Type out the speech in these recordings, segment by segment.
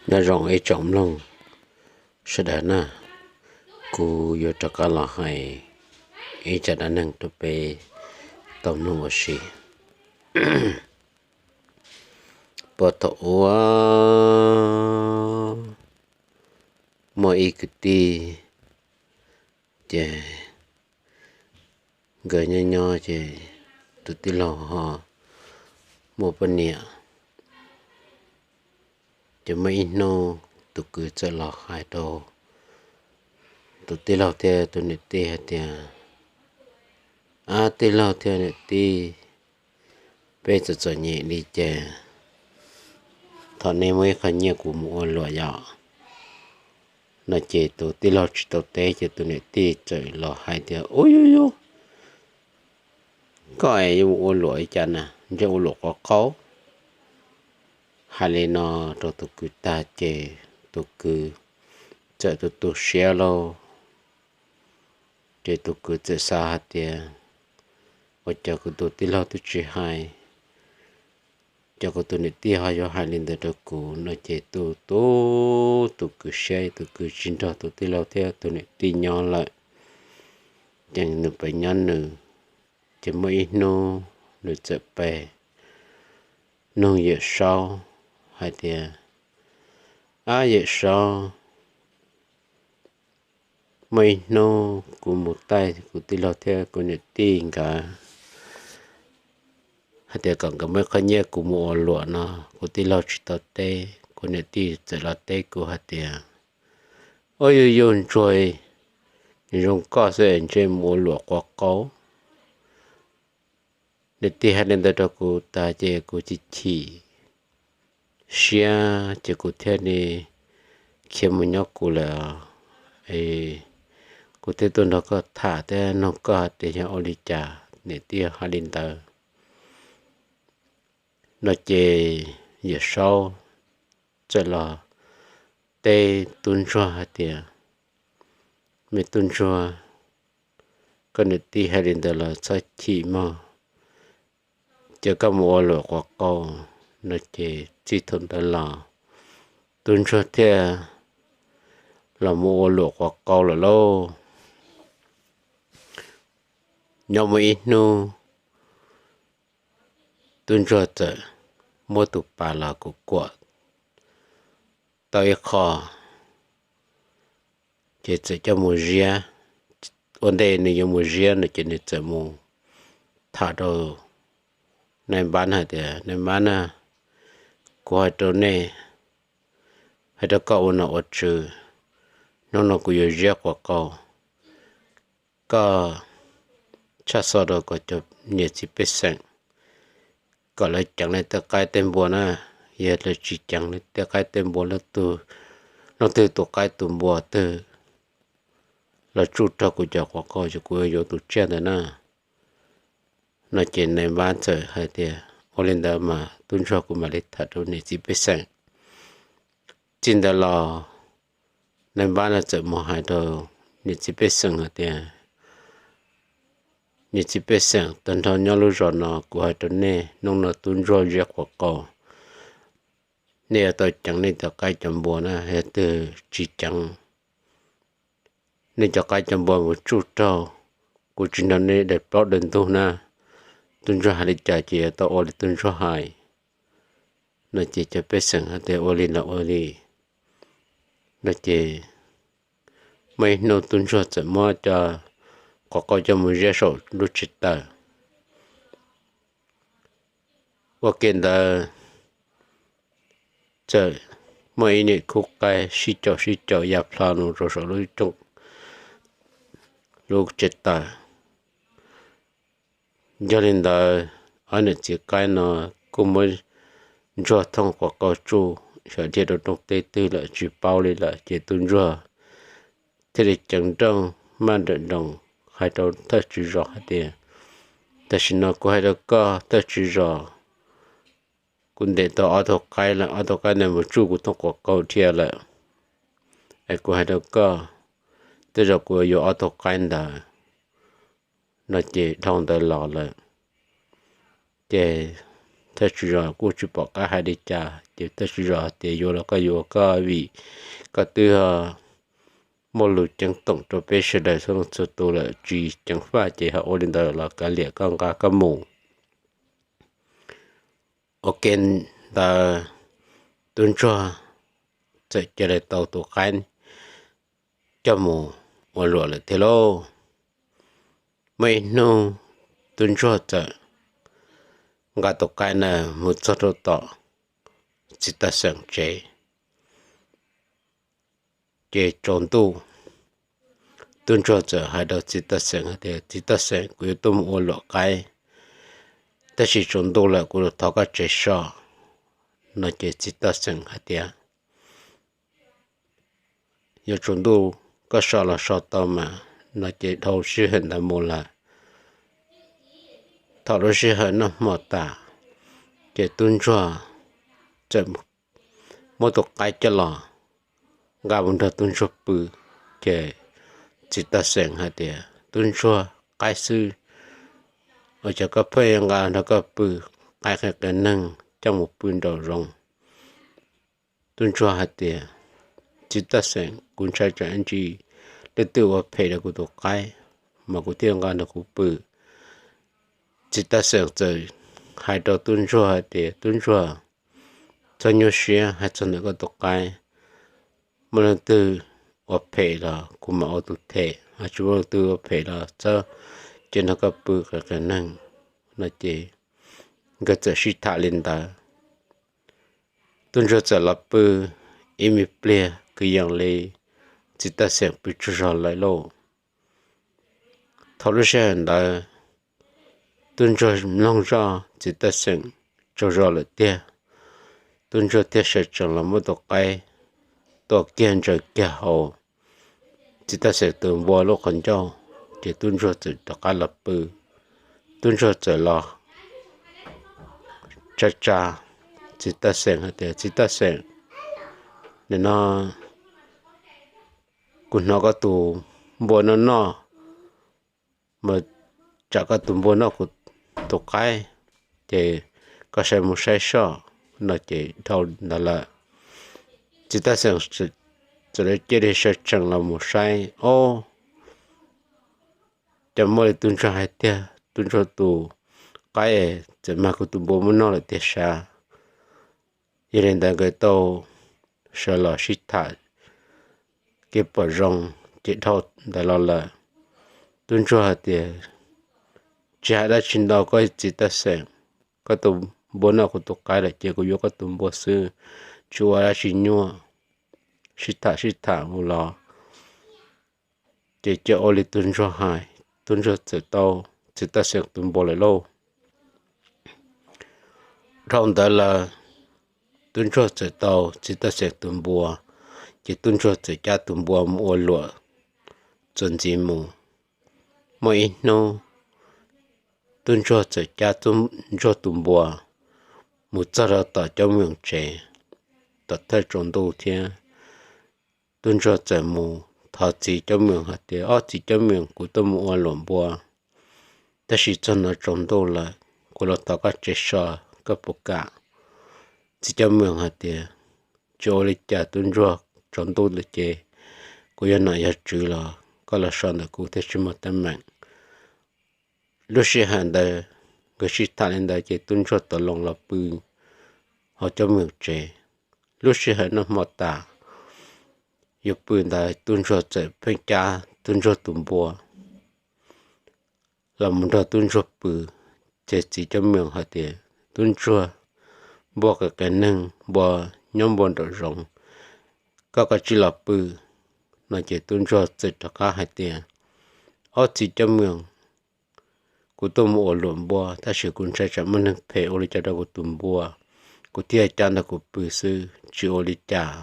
Nyob zoo ib tsoom mloog sawv daws na, kuv yuav rov qab los hais ib tsab dab neeg rau peb tau mloog ua si. Puag thaum ub muaj ib kwv tij, ces nkawd nyob nyob ces tus tij laug ho muaj poj niam. Ces muaj ib hnub tus kwv txawm los hais rau tus tij laug thiab tus niam tij hais tias, Ab, tij laug thiab niam tij, peb txom txom nyem li ces thov nej muab ib qho nyiaj kuv mus ua luam yom. No ces tus tij laug tsis tau teb ces tus niam tij txawm los hais tias, Ub, yus yus, koj es yuav mus ua luam li cas na, ntshe ua luam quav qaub. Hais li no rau tus kwv tag ces tus kwv txawm tu tu siab lauj. Ces tus kwv txawm xav hais tias, Ua cas kuv tus tij laug twb tsis hais, cas kuv tus niam tij ho yuav hais li ntawd rau kuv? No ces tu tu tus kwv siab, tus kwv tsis nrog tus tij laug thiab tus niam tij nyob lawm, ces nws pem nyob nws. Ces muaj ib hnub nws txawm pe nug Yawm Saub hais tias, Ab, Yawm Saub, muaj ib hnub kuv mus taij kuv tij laug thiab kuv niam tij nkawd hais tias kom nkawd muab qhov nyiaj kuv mus ua luam no, kuv tij laug tsis tau teb, kuv niam tij txawm los teb kuv hais tias, Ub, yus yus, ntsuag, nws zoo koj xwb es ntshe mus ua luam quav qaub. Niam tij hais li ntawd rau kuv tas ces kuv chim chim siab ces kuv thiaj li khiav mus nyob kuv lawm. Kuv thiaj tuaj nrog koj tham thiab nug koj hais tias yog ua li cas niam tij hais li ntawd. No ces Yawm Saub txawm los teb tub ntsuag hais tias, Me tub ntsuag, koj niam tij hais li ntawd los txhob chim mog, ces koj mus ua luam quav qaub. No ces txij thaum ntawd los tub ntsuag thiaj los mus ua luam quav qaub lawm lauj. Nyob muaj ib hnub tub ntsuag txawm muab tus pas los kuam kuam tau ib qho, ces txawm coj mus ziab. Ua ntej nws yuav mus ziab no ces nws txawm mus tham rau nais npab hais tias, Nais npab na, kuv hais rau nej, hais rau koj ua nom ua tswv, hnub no kuv yuav ziab quav qaub, koj tshaj xov rau kom cov niam txiv pej xeem kom lawv ceev li tej qaib tej npua na. Yog lawv tsis ceev li tej qaib tej npua, leej twg tus qaib tus npua twg los tsuj raug kuv cov quav qaub ces kuv yuav yuav tus tsiaj ntawd na. No ces nais npab txawm hais tias, Ua li ntawd mas tub ntsuag, kuv mam li tham rau niam txiv pej xeem. Txij ntawd los nais npab no txawm mus hais rau niam txiv pej xeem hais tias, Niam txiv pej xeem tag nrho nyob lub zos no, kuv hais rau nej, hnub no tub ntsuag ziab quav qaub, nej yuav tau ceev nej cov qaib cov npua na. Yog twg tsis ceev, nej cov qaib cov npua mus tsuj raug, kuv tsis nrog nej daws plaub daws ntug na. Tub ntsuag hais li cas ces yuav tau ua li tub ntsuag hais. No ces cov pej xeem hais tias, Ua li los ua li. No ces muaj ib hnub tub ntsuag txawm muab cov quav qaub coj mus ziab saum lub tsev taws. Ua ke ntawd txawm muaj ib niam khub qaib sib caum sib caum ya plho mus rau saum lub rooj, lub tsev taws. Yog li ntawd, ob niam txiv qaib no kuj muab ntsuag thooj quav qaub tsuj xyov dhia rau rooj teb twg lawm tsis paub li lawm. Ces tub ntsuag thiaj li ceev nrooj maj nrawm nroos hais rau thawj tswv zos hais tias, Tam sim no kuv hais rau koj thawj tswv zos, kuv ntes tau ob tug qaib lawm, ob tug qaib ntawd mus tsuj kuv thooj quav qaub dhia lawm. Es kuv hais rau koj, tej zaum kuv yuav ob tug qaib ntawd. No ces dhau ntawd los lawm, ces Thawj tswg zos kuj tsis pom qab hais li cas, ces thawj tswg zos tias yuav los koj yuav koj vim koj twb muaj lus ceeb toom rau peb sawv daws txhua leej txhua tus lawm, tsis ceev faj ces ho ua li ntawd los kav liam, koj nqa koj mus. Ok, ntawd tub ntsuag txawm cia li tau tus qaib coj mus ua luam lawm thiab lauj. Muaj ib hnub tub ntsuag txawm nqa tus qaib na mus txog rau tom txiv Taj Xeem tsev. Ces tsaus ntuj, tub ntsuag txawm hais rau txiv Taj Xeem hais tias, Txiv Taj Xeem, kuv yuav tuaj mus ua luam qaib, tab sis tsaus ntuj lawm, kuv los thov koj tsev so. No ces txiv Taj Xeem hais tias, Yuav tsaus ntuj koj so los so tau mas. No ces dhau sij hawm ntawd mus lawm. Thaum lub sij hawm noj hmo tas, ces tub ntsuag txawm muab tus qaib coj los nqa mus nrog tub ntsuag pw. Ces txiv Taj Xeem hais tias, Tub ntsuag, qaib xwb, ua cas koj pheej yuav nqa nrog koj pw, qaib qias qias neeg, coj mus pw nraum zoov. Tub ntsuag hais tias, Txiv Taj Xeem, kuv ntshai tsam ntsis leej twg ua phem rau kuv tus qaib, mas kuv thiaj nqa nrog kuv pw. Txiv Taj Xeem txawm hais rau tub ntsuag hais tias, Tub ntsuag, txhob nyuaj siab, hais txog ntawm koj tus qaib, muaj leej twg ua phem los kuv mam ua tus them, tsis muaj leej twg ua phem los txhob cia nrog koj pw, qias qias neeg. No ces nkawd txawm sib tham li ntawd. Tub ntsuag txawm los pw, ib me pliag kwv yees li txiv Taj Xeem pw tsaug zog lawm lauj. Thaum lub sij hawm ntawd, tub ntsuag mloog zoj txiv Taj Xeem tsaug zog lawm tiag. Tub ntsuag thiaj sawv tsees los muab tus qaib tua kiag ntsaws kiag hauv txiv Taj Xeem tus npua lub qhov ncauj, ces tub ntsuag txawm rov qab los pw. Tub ntsuag txawm los tsa tsa txiv Taj Xeem hais tias, Txiv Taj Xeem, nim no kuv hnov koj tus npua noj noj, mas tsam koj tus npua noj kuv tus qaib, ces koj saib mus saib soj. No ces dhau ntawd lawm, txiv Taj Xeem txawm cia li sawv tsees los mus saib, ob, cas muaj li tub ntsuag hais tiag, tub ntsuag tus qaib txawm mag kuv tus npua muab noj lawm tiag sav. Yog li ntawd nkawd tau sawv los sib tham kev pom zoo, ces dhau ntawd los lawm, tub ntsuag hais tias, Tsis hais dab tsi ntau koj txiv Taj Xeem, koj tus npua noj kuv tus qaib lawm ces kuv yuav koj tus npua xwb, tsis ua dab tsi nyuaj. Sib tham sib tham mus los, ces cia ua li tub ntsuag hais, tub ntsuag txawm tau txiv Taj Xeem tus npua lawm lauj. Dhau ntawd lawm, tub ntsuag txawm tau txiv Taj Xeem tus npua, ces tub ntsuag txawm cab tus npua mus ua luam txuas ntxiv mus. Muaj ib hnub, tub ntsuag txawm cab tub ntsuag tus npua mus txog rau tom Caub Meem tsev, tom thawj tsaus ntuj thiab. Tub ntsuag txawm mus thov txiv Caub Meem hais tias, Ob, txiv Caub Meem, kuv tuaj mus ua luam npua, tab sis txog no tsaus ntuj lawm, kuv los thov koj tsev so, koj puas kam? Txiv Caub Meem hais tias, Tsis ua li cas tub ntsuag, tsaus ntuj lawm ces kuv yog nom yog tswv los koj los so ntawm kuv thiaj tsis muaj teeb meem. Lub sij hawm ntawd nkawd sib tham li ntawd ces tub ntsuag tau loo los pw hauv Caub Meem tsev. Lub sij hawm noj hmo tas yuav pw ntawd tub ntsuag txawm pheej cab tub ntsuag tus npua los mus nrog tub ntsuag pw. Ces txiv Caub Meem hais tias, Tub ntsuag, npua qias qias neeg, npua nyob npua nraum zoov, koj kav tsij los pw. No ces tub ntsuag txawm rov qab hais tias, Ob, txiv Caub Meem, kuv tuaj mus ua luam npua tab sis kuv ntshai tsam muaj neeg phem ua li cas rau kuv tus npua, kuv thiaj cab nrog kuv pw xwb, tsis ua li cas.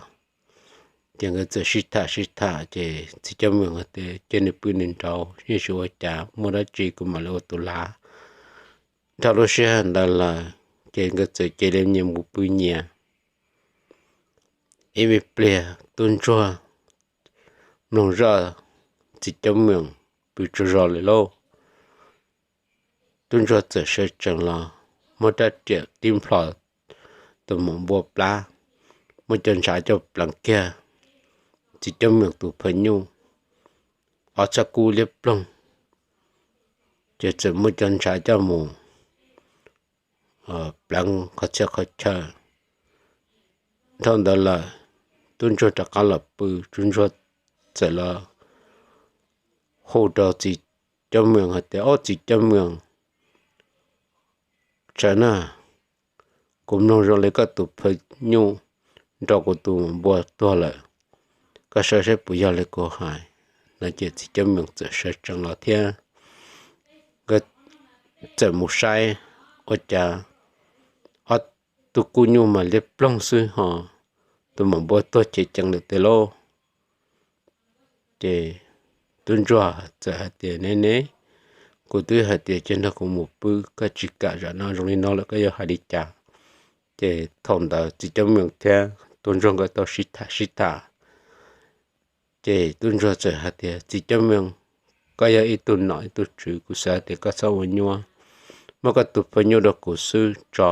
Ces nkawd txawm sib tham sib tham ces txiv Caub Meem hais tias, Cia nws pw nws nraud, yeej tsis ua cas, muaj dab tsi kuv mam li ua tus lav. Dhau lub sij hawm ntawd lawm, ces nkawd txawm cia li nyias mus pw nyias. Ib me pliag tub ntsuag mloog zoj txiv Caub Meem pw tsaug zog lawm lauj. Tub ntsuag txawm sawv tsees los muab rab riam tib nplhos tus maum npua plab, muab cov ntshav coj pleev kiag txiv Cob Meem tus phaj nyuj ob txhab kub liab ploog, ces txawm muab cov ntshav coj mus pleev qhov txhia qhov chaw. Dhau ntawd lawm, tub ntsuag rov qab los pw, tub ntsuag txawm los hu rau txiv Cob Meem hais tias, Ob, txiv Cob Meem, sawv na, kuv mloog zoo li koj tus phaj nyuj nrog kuv tus maum npua tuag lawm, koj saib saib puas yog li kuv hais. No ces txiv Cob Meem txawm sawv tsees los thiab, nkawd txawm mus saib, ua cas ob tug kub nyuj mas liab ploog xwb ho tus maum npua tuag cev ceev lawm tiag lauj. Ces tub ntsuag txawm hais tias, Ne ne, kuv twb hais tias cia nrog kuv mus pw, koj tsis kam, zam no zoo li no lawm koj yuav hais li cas? Ces thaum ntawd txiv Cob Meem thiab tub ntsuag nkawd tau sib tham sib tham, ces tub ntsuag txawm hais tias, Txiv Cob Meem, koj yog ib tug nom ib tug tswv, kuv xav tias koj txhob ua nyuaj, muab koj tus phaj nyuj rau kuv xwb tso,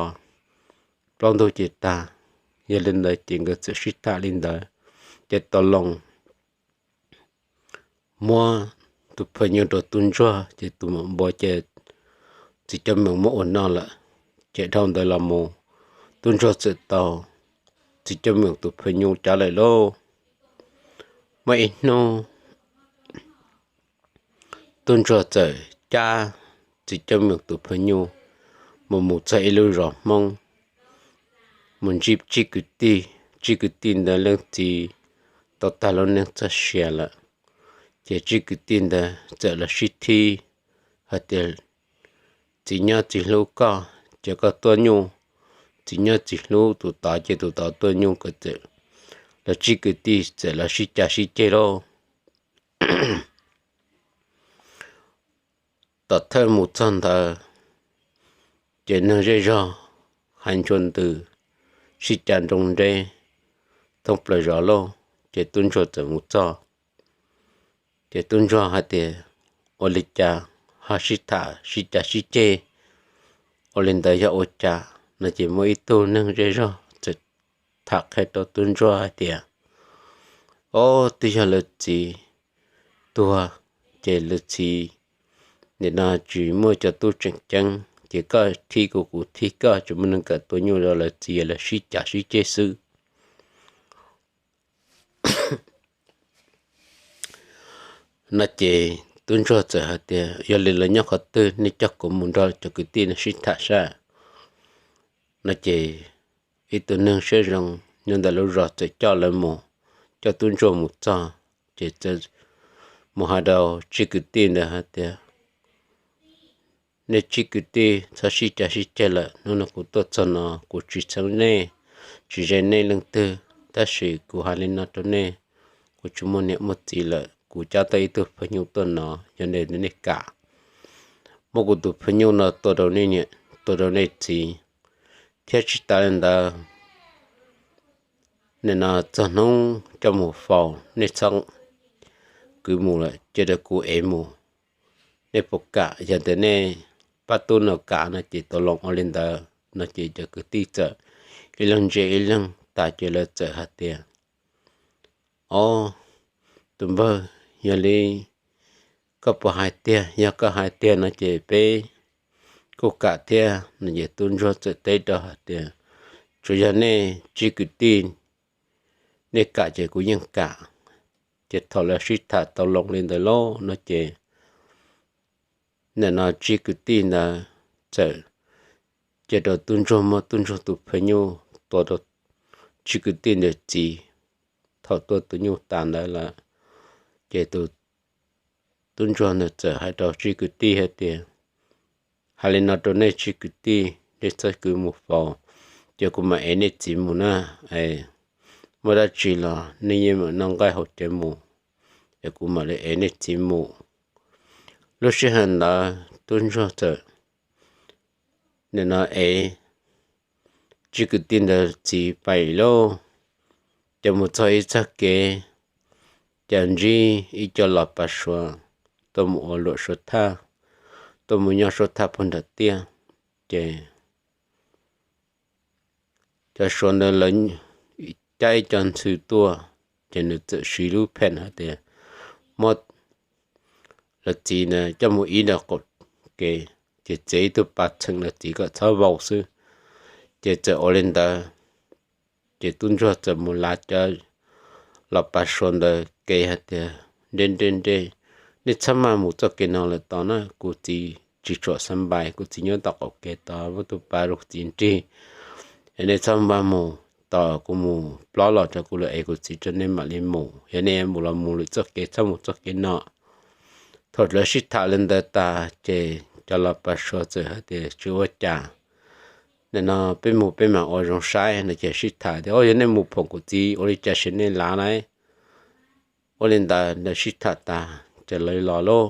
plaub ntug ces tag. Yog li ntawd ces nkawd txawm sib tham li ntawd, ces tau loo muab tus phaj nyuj rau tub ntsuag, ces tus maum npua ces txiv Cob Meem muab ua noj lawm. Ces dhau ntawd los mus, tub ntsuag txawm tau txiv Cob Meem tus phaj nyuj cab lawm lauj. Muaj ib hnub tub ntsuag txawm cab txiv Cob Meem tus phaj nyuj mus mus txog ib lub zos Hmoob, mus ntsib tsib kwv tij. Tsib kwv tij ntawd leej txiv tau tag lub neej txoj sia lawm, ces tsib kwv tij ntawd txawm los sib thib hais tias, Txiv nyob txiv hlub koj, ces koj tuaj nyuj, txiv nyob txiv hlub tus tod, ces tus tod tuaj nyuj. Nkawd txawm, lawv tsib kwv tij txawm los sib cav sib ceg lauj. Tom thawj mus txog ntawd, ces neeg zej zog hais ntsuas ntws, sib cav nroo nreb thoob plaws zos lauj. Ces tub ntsuag txawm mus txog, ces tub ntsuag hais tias, Ua li cas ho sib tham sib cav sib ceg ua li ntawd yog ua cas? No ces muaj ib tug neeg zej zog txawm tham qhia rau tub ntsuag hais tias, Ob, twb yog lawv txiv tuag, ces lawv txiv nim no tsis muaj cov tub tseem ceeb, ces koj thib kuv, kuv thib koj, tsis muaj neeg kam tuaj nyuj rau lawv txiv, lawv sib cav sib ceg xwb. No ces tub ntsuag txawm hais tias, Yog li lawv nyob qhov twg, nej coj kuv mus nrog cov kwv tij no sib tham saib. No ces ib tug neeg siab zoo nyob ntawm lub zos txawm coj lawv mus, coj tub ntsuag mus txog, ces mus hais rau tsib kwv tij ntawd hais tias, Nej tsib kwv tij txhob sib cav sib ceg lawm, hnub no kuv tuaj txog no kuv tsis txheeb nej, tsis ze nej leej twg, tab sis kuv hais li no rau nej, kuv tsis muaj niam muaj txiv lawm, kuv cab tau ib tug phaj nyuj tuaj no, yog nej kam, muab kuv tus phaj nyuj no tua rau nej niam, tua rau nej txiv, thiab tsis tas li ntawd, nim no txog hnub coj mus faus nej txhob kwv mus lawm, cia rau kuv ev mus. Nej puas kam? Yog tias nej pab tub no kam no ces tau loo ua li ntawd. No ces cov kwv tij txawm ib leeg ntsia ib leeg tas ces lawv txawm hais tias, Ob, tus npawg, yog li koj puas hais tiag? Yog koj hais tiag no ces peb kuj kam thiab. No ces tub ntsuag txawm teb rau hais tias, Tsuas yog nej tsib kwv tij nej kam ces kuv yeej kam. Ces thaum lawv sib tham tau loo li ntawd lauj, no ces nim no tsib kwv tij ntawd txawm cia rau tub ntsuag muab tub ntsuag tus phaj nyuj tua rau tsib kwv tij ntawd txiv. Thaum tua tus nyuj tas ntawd lawm, ces tus tub ntsuag ntawd txawm hais rau tsib kwv tij hais tias, Hais li no rau nej tsib kwv tij, nej txhob kwv mus faus, ces kuv mam ev nej txiv mus na. Muaj dab tsi los nej yeej mam noj nqaij haus cawv mus, es kuv mam li ev nej txiv mus. Lub sij hawm ntawd tub ntsuag txawm nim no ev tsib kwv tij ntawd txiv pais lauj, ces mus txog ib txoj kev, ces ntsib ib co los pas suav tuaj mus ua luam suav thaj, tuaj mus nyob suav thaj puag nram tiaj. Ces lawv suav ntawd lawv cab ib co ntxhw tuaj, ces nws txawm siv lub pheej hais tias muab lawv txiv na coj mus ib nram qaum kev, ces txiav ib tug pas txheem lawv txiv kom txhob vau xwb. Ces txawm ua li ntawd, ces tub ntsuag txawm mus lav cov los pas suav ntawd kev hais tias, Nre nre nre, nej txhob maj mus txoj kev no lawm tos na, kuv txiv tsis tshua xab npais, kuv txiv nyob tom qaum kev tos, muab tus pas rau kuv txiv nrig. Es nej txhob maj mus, tos kuv mus plob los rau kuv lawm es kuv txiv rau nej mam li mus. Yog nej mus los mus lwm txoj kev, txhob mus txoj kev no. Thaum lawv sib tham li ntawd tas ces cov los pas suav txawm hais tias, Tsis ua cas, nim no peb mus peb mam ua zoo saib no. Ces sib tham tias, Au, yog nej mus phoom kuv txiv ua li cas sim nej lav lawm? Ua li ntawd lawv sib tham tas ces lawv los lauj.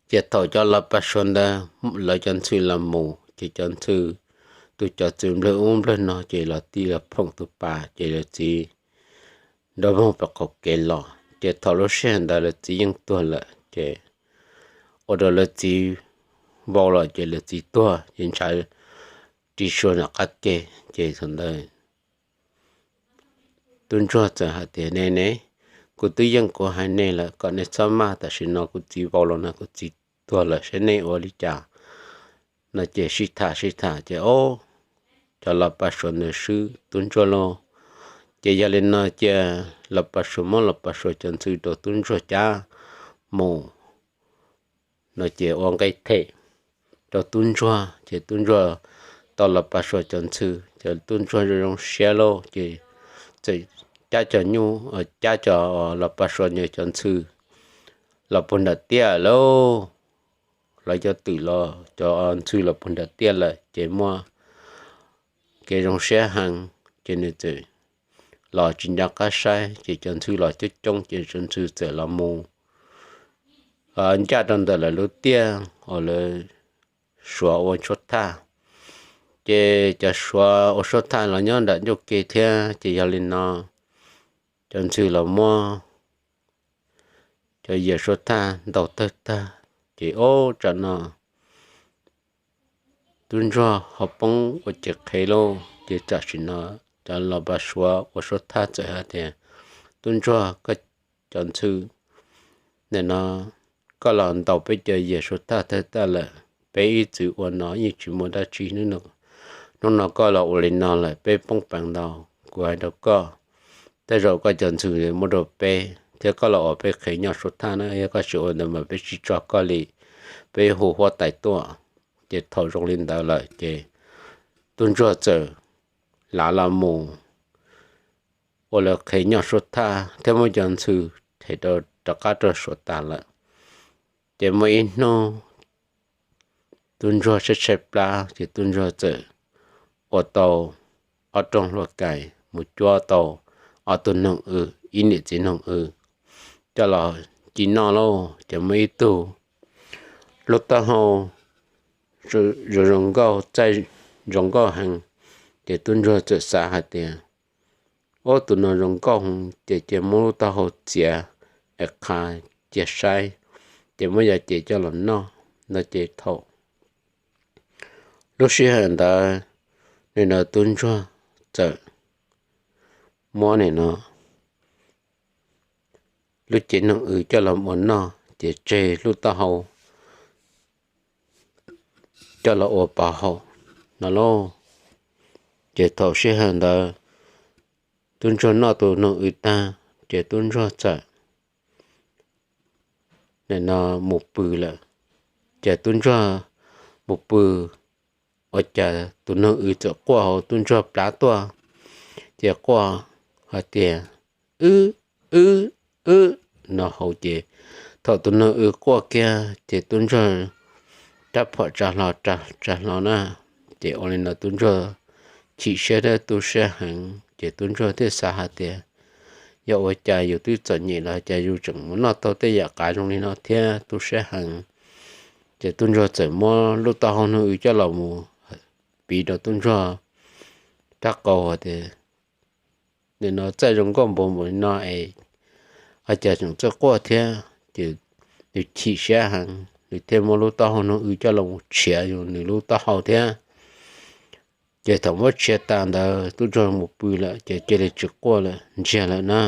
Ces thaum cov los pas suav ntawd lawv cov ntxhw los mus ces cov ntxhw, tus cov txwv nplawg ub nplawg no ces los tij los phoom tus pas ces lawv txiv nrov voog pem qaum kev los. Ces thaum lub sij hawm ntawd lawv txiv yeej tuag lawm ces ua rau lawv txiv vau los ces lawv txiv tuag ces ntshav ri sua nram qab ke. Ces thaum ntawd tub ntsuag txawm hais tias, Ne ne, kuv twb yeej kuv hais nej lawm kom nej txhob maj, tam sim no kuv txiv vau los no kuv txiv tuag lawm, saib nej ua li cas no. Ces sib tham sib tham ces, o, cov los pas suav ntawd swb tub ntsuag lauj. Ces yog li no cia los pas suav muab los pas suav cov ntxhw rau tub ntsuag cab mus no ces ua nqe them rau tub ntsuag. Ces tub ntsuag tau los pas suav cov ntxhw ces tub ntsuag zoo zoo siab lauj. Ces txawm cab cov nyuj, cab cov los pas suav ntawd cov ntxhw los puag nram tiaj lauj. Lawv cov twm los cov ntxhw los puag nram tiaj lawm ces muaj kev zoo siab heev. Ces nws txawm los tsis nco qab saib ces cov ntxhw los coob coob ces cov ntxhw txawm los mus ncaj rau ntawm lawv lub tiaj uas lawv suav ua suab thaj. Ces cov suav ua suab thaj los nyob nram ncauj ke thiab ces yog li no cov ntxhw los muab cov yias suab thaj ntaus tawg tag. Ces ob tsam no tub ntsuag ho poob ua cev qhev lauj. Ces tam sim no cov los pas suav ua suab thaj txawm hais tias, Tub ntsuag, koj cov ntxhw, nim no koj los ntaus peb cov yias suab thaj tawg tag lawm, peb ib txwm ua no yeej tsis muaj dab tsi, hnub no koj los ua li no lawm peb poob peev ntau. Kuv hais rau koj, tej zaum koj cov ntxhw muab rau peb thiab koj los ua peb qhev nyoj suab thaj na, yog koj tsis ua ntawd mas peb tsis tso koj li, peb hu huab tais tuaj. Ces thaum zoo li ntawd lawm ces tub ntsuag txawm lav los mus ua lawv qhev nyoj suab thaj thiab muab cov ntxhw them rau rov qab rau suav tas lawm. Ces muaj ib hnub tub ntsuag tshaib tshaib plab ces tub ntsuag txawm ua tau ob rooj hlua kais mus cuab tau ob tug noog w, ib niam txiv noog w coj los ci noj lauj. Ces muaj ib tug lub taub hau zoo zoo nkauj, txaij zoo nkauj heev. Ces tub ntsuag txawm xav hais tias, Ob, tus no zoo nkauj heev, ces cia muab lub taub hau txiav es qha cia saib, ces muab yov cev coj los noj no. Ces thaum lub sij hawm ntawd nim no tub ntsuag txawm muab nim no lub cev noog w coj los ua noj ces tseg lub taub hau coj los ua pov haum no lauj. Ces thaum sij hawm ntawd tub ntsuag noj tus noog w tag ces tub ntsuag txawm nim no mus pw lawm. Ces tub ntsuag mus pw, ua cas tus noog w txawm quaj hauv tub ntsuag plab tuaj, ces quaj hais tias, Wb, wb, wb, no hauv ces thaum tus noog w quaj kiag ces tub ntsuag rab phom tsa hlo tsa hlo na. Ces ua li no tub ntsuag chim siab thiab tu siab heev ces tub ntsuag thiaj xav hais tias, Yog ua cas yus twb txom nyem los cas yus tseem mus noj tau tej yam qav zoo li no thiab, tu siab heev. Ces tub ntsuag txawm muab lub taub hau noog w coj los mus piv rau tub ntsuag rab qau hais tias, Nim no txaij zoo nkauj npaum npaum li no es ua cas tseem txawj quaj thiab? Ces nws chim siab heev, nws thiaj muab lub taub hau noog w coj los mus tshiav yus nws lub taub hau thiab. Ces thaum muab tshiav tas ntawd tub ntsuag mus pw lawm ces cia li tsis quaj lawm, ntsiag lawm na.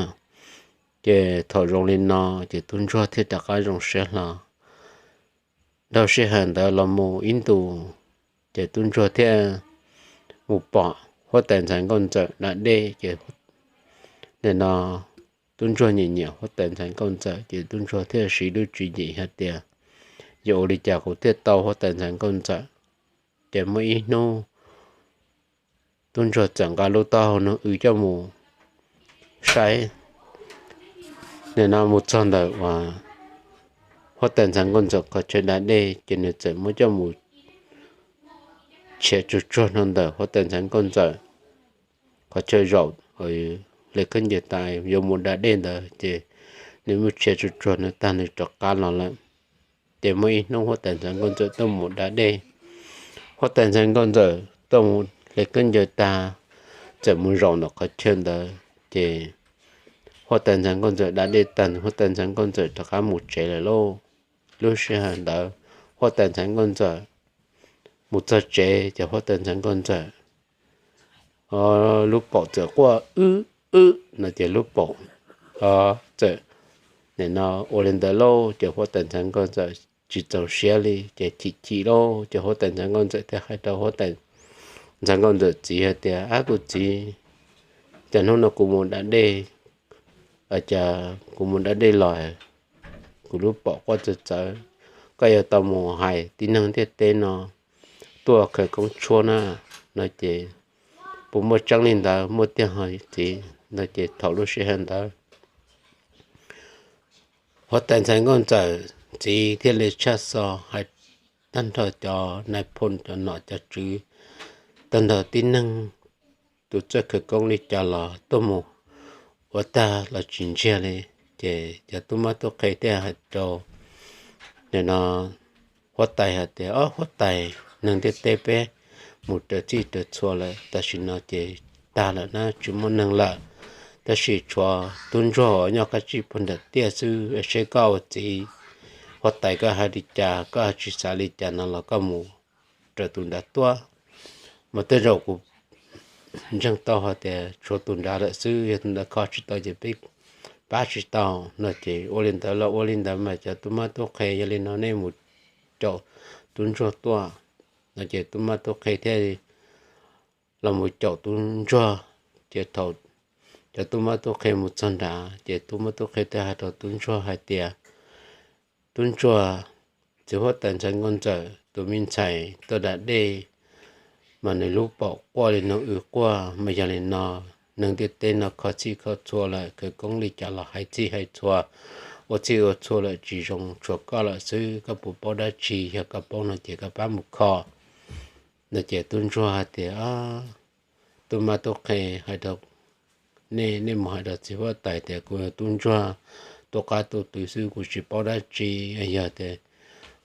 Ces thaum zoo li no ces tub ntsuag thiaj rov qab zoo siab hlo. Dhau sij hawm ntawd los mus ib ntus, ces tub ntsuag thiaj mus pom huab tais ntxhais nkauj ntxawm da dej ces nim no tub ntsuag nyiam nyiam huab tais ntxhais nkauj ntxawm ces tub ntsuag thiaj siv lub tswv yim hais tias, yuav ua li cas kuv thiaj tau huab tais ntxhais nkauj ntxawm. Ces muaj ib hnub tub ntsuag txawm nqa lub taub hau noog w coj mus saib. Nim no mus txog ntawm uas huab tais ntxhais nkauj ntxawm qhov chaw da dej ces nws txawm muab coj mus tshiav tsuag tsuag no ntawm huab tais ntxhais nkauj ntxawm qhov chaw zaum hle khaub ncaws tas yuav mus da dej ntawd ces nws mus tshiav tsuag tsuag nws tag nws rov qab los lawm. Ces muaj ib hnub huab tais ntxhais nkauj ntxawm tuaj mus da dej. Huab tais ntxhais nkauj ntxawm tuaj mus hle khaub ncaws tag, txawm mus zaum ntawm qhov chaw ntawd ces huab tais ntxhais nkauj ntxawm da dej tag huab tais ntxhais nkauj ntxawm rov qab mus tsev lawm lauj. Lub sij hawm ntawd huab tais ntxhais nkauj ntxawm mus txog tsev ces huab tais ntxhais nkauj ntxawm lub paum txawm quaj wb wb no ces lub paum txawm nim no ua li ntawd lauj ces huab tais ntxhais nkauj ntxawm tsis txaus siab li ces chim chim lauj ces huab tais ntxhais nkauj ntxawm thiaj hais rau huab tais ntxhais nkauj ntxawm txiv hais tias, ab kuv txiv, cas hnub no kuv mus da dej, cas kuv mus da dej los kuv lub paum quaj txawv txawv, koj yuav tau mus hais tib neeg ntiaj teb no tuaj khawv koob tshuab na, no ces puas muaj tseeb li ntawd, muaj tiag ho txiv, no ces thaum lub sij hawm ntawd huab tais ntxhais nkauj ntxawm txiv thiaj li tshaj xo hais tag nrho cov nais phoo cov nom cov tswv, tag nrho tib neeg tus txawj khawv koob li cas los tuaj mus ua tag los tsis ntsiag li. Ces cov tub mab tub qhe thiaj hais rau nim no huab tais hais tias, ob huab tais, neeg ntiaj teb peb mus raws txij raws txhua lawm, tam sim no ces tag lawm na, tsis muaj neeg lawm, tab sis tshuav tub ntsuag uas nyob qab tsib puag nram tiaj xwb, seb koj ua txiv huab tais koj hais li cas, koj tsis xav li cas no los koj mus raws tus nrad tuaj. Mas tej zaum kuv ntseeg tau hais tias tshuav tus nrad lawm xwb, yog tus nrad kho tsis tau ces peb pab tsis tau, no ces ua li ntawd los ua li ntawd mas cov tub mab tub qhe, yog li no nej mus caum tub ntsuag tuaj, no ces tub mab tub qhe thiaj los mus caum tub ntsuag. Ces thaum cov tub mab tub qhe mus txog nrad ces tub mab tub qhe thiaj hais rau tub ntsuag hais tias, tub ntsuag, txiv huab tais ntxhais nkauj ntxawm tus me ntxhais tuaj da dej, mas nws lub paum quaj li no w quaj, mas yog li no neeg ntiaj teb no kho txhij kho txhua lawm, khawv koob li cas los hais txhij hais txhua, ua txhij ua txhua lawm tsis zoo, tshuav koj lawm xwb, koj puas paub dab tsi, yog koj paub no ces koj pab mus kho. No ces tub ntsuag hais tias, tub mab tub qhe, hais rau nej, nej mus hais rau txiv huab tais tias kuv yog tub ntsuag tuaj qab tuaj twv xwb, kuv tsis paub dab tsi, yog tias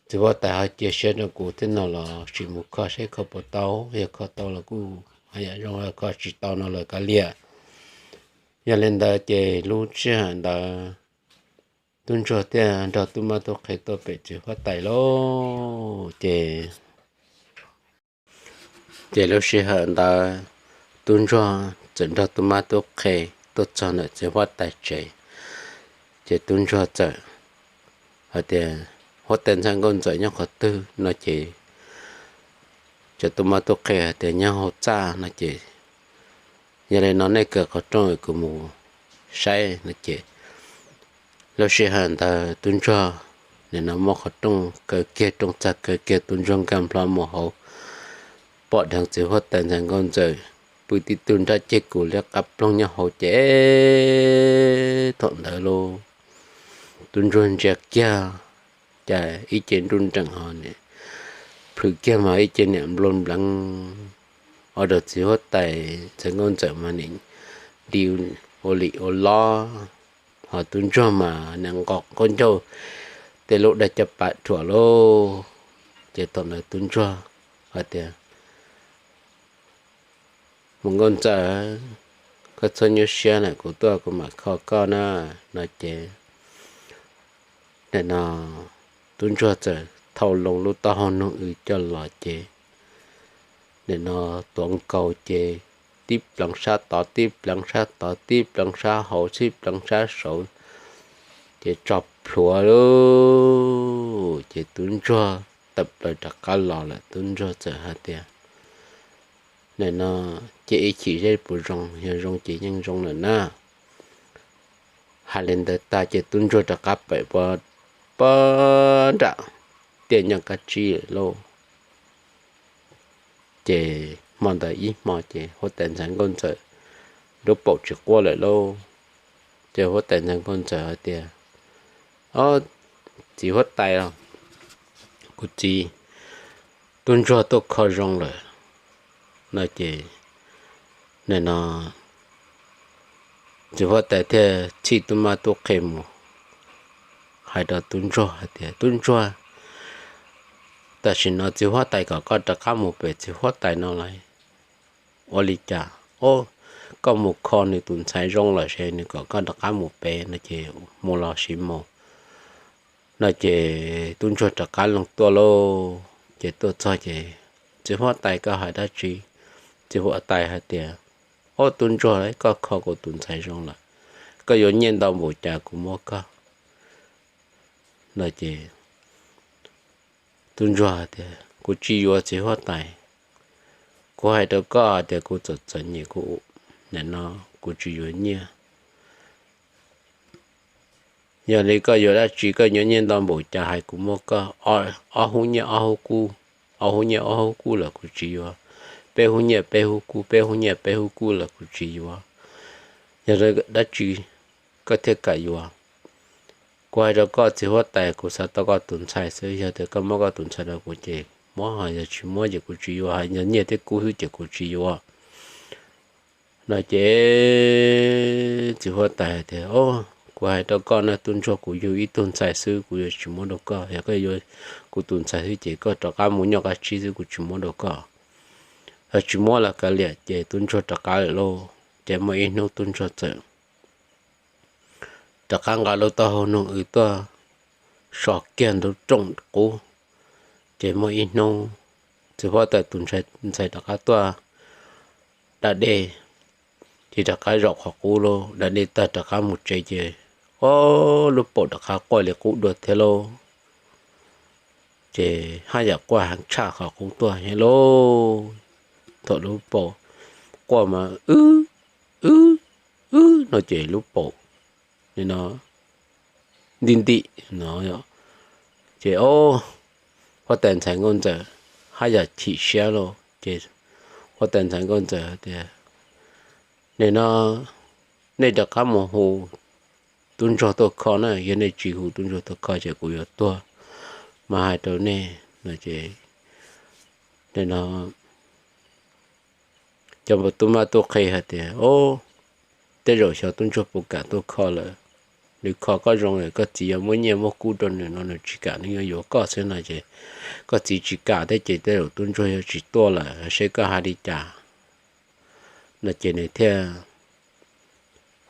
txiv huab tais ho cia siab rau kuv thiab no los sim mus kho seb kho puas tau, yog kho tau los kuj haj yam zoo, kho tsis tau no los kav liam. Yog li ntawd ces lub sij hawm ntawd tub ntsuag thiaj nrog tub mab tub qhe tuaj pem txiv huab tais lauj. Ces, ces lub sij hawm ntawd tub ntsuag txawm nrog tub mab tub qhe tuaj txog ntawm txiv huab tais tsev. Ces tub ntsuag txawm hais tias, huab tais ntxhais nkauj ntxawm nyob qhov twg? No ces cov tub mab tub qhe hais tias nyob hauv txaj no ces, yog li no nej kaw qhov rooj kuv mus saib no ces lub sij hawm ntawd tub ntsuag nim no muab qhov rooj kaw kiag, rooj txag kaw kiag, tub ntsuag nkag nplo mus hauv, pom dheev txiv huab tais ntxhais nkauj ntxawm pw tib tug nrab ceg kus liab qab ploog nyob hauv ces thaum ntawd lauj, tub ntsuag ntsia kiag, cas ib ce nruj nreem ho plhws kiag mas ib ce niam nplua npleev, ua rau txiv huab tais ntxhais nkauj ntxawm mas nim di ua lim ua lob, ho tub ntsuag mas nim nqos qaub ncaug tej lub daj caj pas rhuam lauj. Ces thaum ntawd tub ntsuag hais tias, mus nkauj ntxawm, koj txhob nyuaj siab na, kuv tuaj kuv mam kho koj na, no ces nim no tub ntsuag txawm thau loo lub taub hau noog w coj los ces nim no tuav nkaus ces tib pleev sab tod, tib pleev sab tod, tib pleev sab hauv, tib pleev sab saud, ces tso plhuav lawm. Ces tub ntsuag tawm plaws rov qab los lawm, tub ntsuag txawm hais tias, nim no cia ib chim seb puas zoo, yog zoo ces yeej zoo lawm na. Hais li ntawd tag ces tub ntsuag rov qab pem pov nram tiaj nyoj kab tsib lawm lauj. Ces hmo ntawd ib hmo ces huab tais ntxhais nkauj ntxawm lub paum tsis quaj lawm lauj. Ces huab tais ntxhais nkauj ntxawm hais tias, Ob, txiv huab tais os, kuv txiv, tub ntsuag tuaj kho zoo lawm no ces, nim no txiv huab tais thiaj txhij tub mab tub qhe mus hais rau tub ntsuag hais tias, Tub ntsuag, tam sim no txiv huab tais kom koj rov qab mus pem txiv huab tais no lawm. Ua li cas? Ob, koj mus kho nws tus ntxhais zoo lawm ces nws kom koj rov qab mus pem no ces mus los sis mus no ces tub ntsuag rov qab los tuaj lauj. Ces tuaj txog ces, Txiv huab tais, koj hais dab tsi? Txiv huab tais hais tias, Ob, tub ntsuag, koj kho kuv tus ntxhais zoo lawm, koj yuav nyiaj ntau npaum cas kuv muab koj no ces tub ntsuag hais tias, Kuv tsis yuav txiv huab tais. Kuv hais rau koj tias kuv txom txom nyem, kuv, nim no kuv tsis yuav nyiaj. Yog li koj yuav dab tsi, koj yuav nyiaj ntau npaum cas hais kuv muab koj. Ob hub nyiaj ob hub kub, ob hub nyiaj ob hub kub los kuv tsis yuav. Peb hub nyiaj peb hub kub, peb hub nyiaj peb hub kub los kuv tsis yuav. Yog li dab tsi koj thiaj kam yuav? Kuv hais rau koj txiv huab tais, kuv xav tau koj tus ntxhais xwb. Yog tias koj muab koj tus ntxhais rau kuv ces muab, ho yog tsis muab ces kuv tsis yuav, yog nyiaj thiab kub xwb ces kuv tsis yuav no ces txiv huab tais hais tias, Ob, kuv hais rau koj na tub ntsuag, kuv yug ib tug ntxhais xwb, kuv yuav tsis muab rau koj. Yog koj yuav kuv tus ntxhais xwb ces koj rov qab mus nyoj kab tsib xwb, kuv tsis muab rau koj. Yog tsis muab los kav liam. Ces tub ntsuag rov qab lawm lauj. Ces muaj ib hnub tub ntsuag txawm rov qab nqa lub taub hau noog w tuaj so kiag nraum rooj qub. Ces muaj ib hnub txiv huab tais tus ntxhais rov qab tuaj da dej, ces rov qab zaum qhov qub lauj, da dej tag rov qab mus tsev ces, ob, lub paum rov qab quaj li qub dua thiab lauj. Ces haj yam quaj heev tshaj qhov qub tuaj thiab lauj. Thaum lub paum quaj mas wb, wb, wb no ces lub paum li no nti ntim no. Ces ob, huab tais ntxhais nkauj ntxawm haj yam chim siab lauj. Ces huab tais ntxhais nkauj ntxawm tias, Nim no nej rov qab mus hu tub ntsuag tuaj kho na, yog nej tsis hu tub ntsuag tuaj kho ces kuv yuav tuag mas hais rau nej no ces, nim no cov tub mab tub qhe hais tias, Ob, tej zaum xyov tub ntsuag puas kam tuaj kho lawm. Nws kho koj zoo lawm, koj txiv yuav muab nyiaj muab kub rau nws no nws tsis kam, nws yuav yuav koj xwb no ces, koj txiv tsis kam thiab ces tej zaum tub ntsuag yuav tsis tuaj lawm, seb koj hais li cas no ces nws thiaj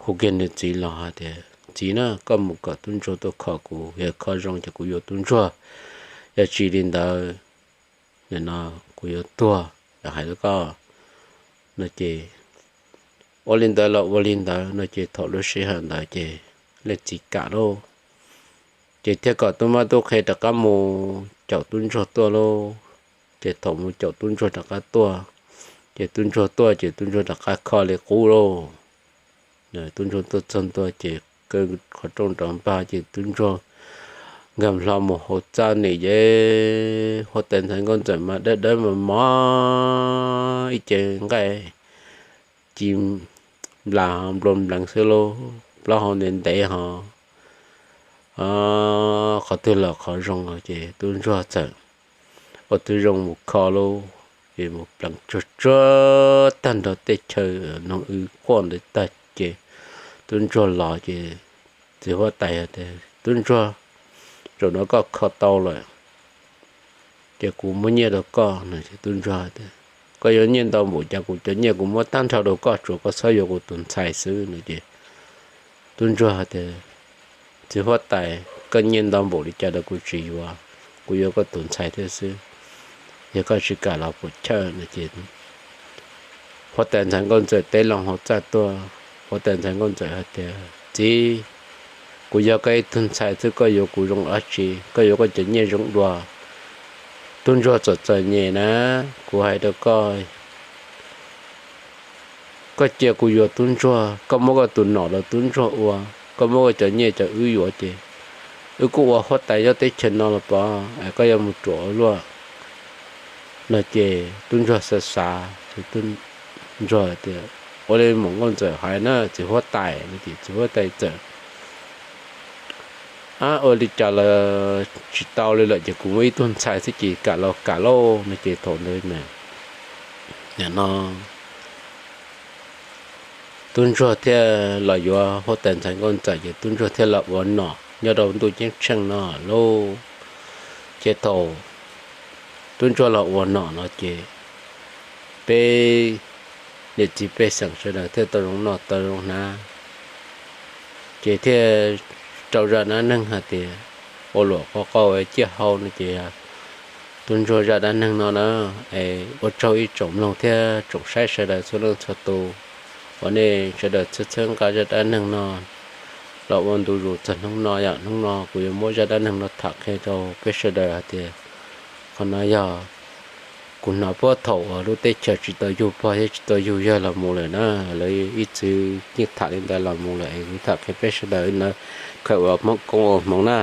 hu kiag nws txiv los hais tias, Txiv na, koj mus kom tub ntsuag tuaj kho kuv, yog kho zoo ces kuv yuav tub ntsuag, yog tsis li ntawd, nim no kuv yuav tuag, hais rau koj no ces, ua li ntawd los ua li ntawd no ces thaum lub sij hawm ntawd ces leej txiv kam lauj. Ces thiaj kom tub mab tub qhe rov qab mus caum tub ntsuag tuaj lauj. Ces thaum mus caum tub ntsuag rov qab tuaj, ces tub ntsuag tuaj ces tub ntsuag rov qab kho li qub lauj. Tub ntsuag tuaj txog ntua ces kaw qhov rooj rov npag ces tub ntsuag nkag hlo mus hauv txaj nws ces huab tais ntxhais nkauj ntxawm mas dawb dawb mos mos ib ce nqaij ci nplas nplua npleev xwb lauj, plaub hau ntev ntev ho qhov twg los qhov zoo ces tub ntsuag txawm ua tib zoo mus kho lauj. Ces mus pleev tsuag tsuag tag nrho tej chaw noog w quaj ntawd tag ces tub ntsuag los ces txiv huab tais tias, Tub ntsuag, zaum no koj kho tau lawm ces kuv muab nyiaj rau koj no. Tub ntsuag tias, Koj yuav nyiaj ntau npaum cas kuv cov nyiaj kuv muab tag nrho rau koj, tsuas koj txhob yuav kuv tus ntxhais xwb no ces tub ntsuag tias, Txiv huab tais, koj nyiaj ntau npaum li cas los kuv tsis yuav, kuv yuav koj tus ntxhais thiab xwb. Yog koj tsis kam los puam chawj no ces huab tais ntxhais nkauj ntxawm teb loo hauv txaj tuaj. Huab tais ntxhais nkauj ntxawm hais tias, Txiv, kuv yog koj ib tug ntxhais xwb, koj yuav kuv zoo dab tsi? Koj yuav koj cov nyiaj zoo dua. Tub ntsuag txom txom nyem na, kuv hais rau koj, koj cia kuv yuav tub ntsuag, koj muab koj tus nom rau tub ntsuag ua, koj muab koj cov nyiaj cov wb yuav ces wb kuj ua huab tais nyob teb chaws no los pov, es koj yuav mus ruam ua luaj no ces tub ntsuag xav xav ces tub ntsuag tias, Ua li mas nkauj ntxawm hais na, txiv huab tais no ces txiv huab tais txawm, Ab, ua li cas los tsis tau li lawm ces kuv muaj ib tug ntxhais xwb ces kam los kam lauj no ces thaum ntawd no tub ntsuag thiaj los yuav huab tais ntxhais nkauj ntxawm ces tub ntsuag thiaj los ua nom nyob rau ntuj ceeb tsheej no lauj. Ces thaum tub ntsuag los ua nom no ces peb niam txiv pej xeem sawv daws thiaj tau zoo noj tau zoo hnav, ces thiaj rau zaj dab neeg hais tias ua luam qau qau ciaj hau no ces tub ntsuag zaj dab neeg no na. Es ua tsaug ib tsoom mloog thiab tsoom saib sawv daws txhua leej txhua tus uas nej sawv daws txhawb txhawb nqa zaj dab neeg no los ua ntu zus txog hnub no. Yog hnub no kuv yuav muab zaj dab neeg no tham qhia rau peb sawv daws hais tias qhov no yog kuv hnov puag thaum uas lub teb chaws tsis tau yug pog thiab tsis tau yug yawg los mus lawm na, lawv ib txwm yeej tham li ntawd los mus lawm es kuv tham qhia peb sawv daws na, khaws ua Hmoob koob ua hmoov na.